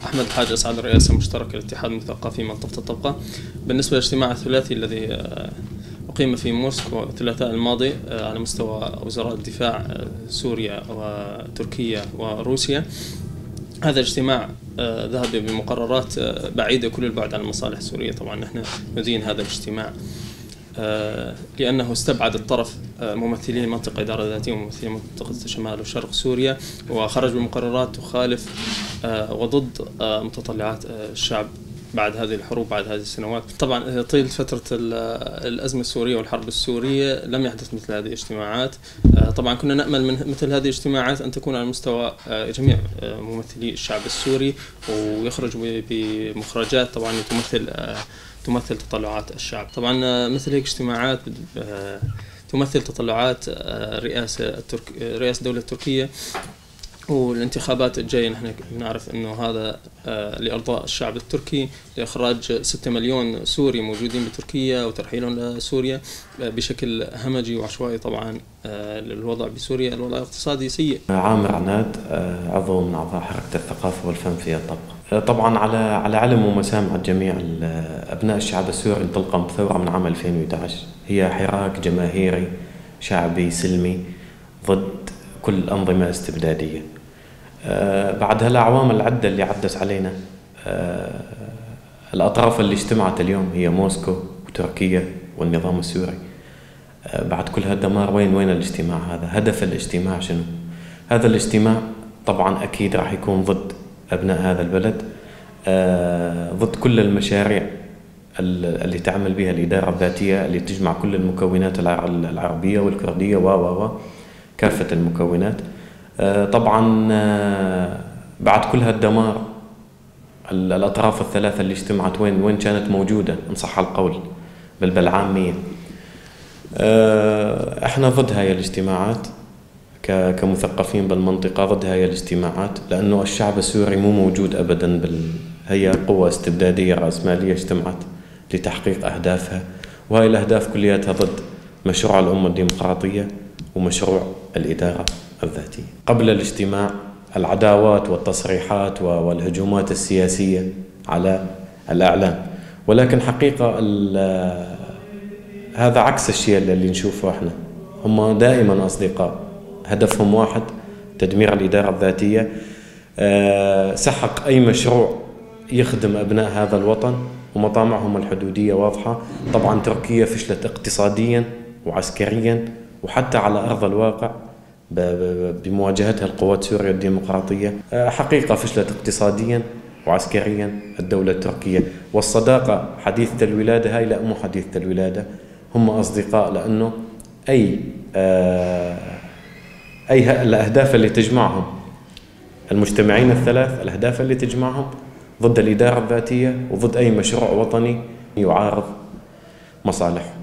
أحمد الحاج أسعد، الرئاسة المشتركة لاتحاد مثقفي منطقة الطبقة. بالنسبة للاجتماع الثلاثي الذي أقيم في موسكو الثلاثاء الماضي على مستوى وزراء الدفاع سوريا وتركيا وروسيا، هذا الاجتماع ذهب بمقررات بعيدة كل البعد عن المصالح السورية. طبعا نحن ندين هذا الاجتماع لأنه استبعد الطرف ممثلي المنطقة إدارة ذاتية وممثلي منطقة شمال وشرق سوريا، وخرج بمقررات تخالف وضد متطلعات الشعب بعد هذه الحروب، بعد هذه السنوات. طبعا طيلة فترة الأزمة السورية والحرب السورية لم يحدث مثل هذه الاجتماعات. طبعا كنا نأمل من مثل هذه الاجتماعات أن تكون على مستوى جميع ممثلي الشعب السوري ويخرج بمخرجات طبعا تمثل تطلعات الشعب. طبعا مثل هيك اجتماعات تمثل تطلعات رئاسة الدولة التركية، والانتخابات الجاية نحن بنعرف انه هذا لارضاء الشعب التركي، لاخراج 6 مليون سوري موجودين بتركيا وترحيلهم لسوريا بشكل همجي وعشوائي. طبعا الوضع بسوريا، الوضع الاقتصادي سيء. عامر عناد، عضو من اعضاء حركة الثقافة والفن في الطبقة. طبعا على علم ومسامع جميع ابناء الشعب السوري انطلقا بثورة من عام 2011، هي حراك جماهيري شعبي سلمي ضد كل أنظمة استبدادية. بعد هالأعوام العدة اللي عدت علينا، الأطراف اللي اجتمعت اليوم هي موسكو وتركيا والنظام السوري. بعد كل هالدمار وين الاجتماع هذا؟ هدف الاجتماع شنو؟ هذا الاجتماع طبعا أكيد راح يكون ضد أبناء هذا البلد، ضد كل المشاريع اللي تعمل بها الإدارة الذاتية اللي تجمع كل المكونات العربية والكردية و كافة المكونات. طبعا بعد كل هالدمار الأطراف الثلاثة اللي اجتمعت وين كانت موجودة إن صح القول بالعامية؟ احنا ضد هاي الاجتماعات كمثقفين بالمنطقة، ضد هاي الاجتماعات لأنه الشعب السوري مو موجود أبدا. هي قوة استبدادية رأسمالية اجتمعت لتحقيق أهدافها، وهاي الأهداف كلياتها ضد مشروع الأمة الديمقراطية ومشروع الإدارة الذاتية. قبل الاجتماع العداوات والتصريحات والهجومات السياسية على الإعلام، ولكن حقيقة هذا عكس الشيء اللي نشوفه احنا. هم دائما أصدقاء، هدفهم واحد، تدمير الإدارة الذاتية، سحق أي مشروع يخدم أبناء هذا الوطن، ومطامعهم الحدودية واضحة. طبعا تركيا فشلت اقتصاديا وعسكريا وحتى على أرض الواقع بمواجهتها القوات سوريا الديمقراطية. حقيقة فشلت اقتصاديا وعسكريا الدولة التركية. والصداقة حديثة الولادة هاي لا، مو حديثة الولادة، هم أصدقاء لأنه أي الأهداف اللي تجمعهم المجتمعين الثلاث، الأهداف اللي تجمعهم ضد الإدارة الذاتية وضد أي مشروع وطني يعارض مصالحهم.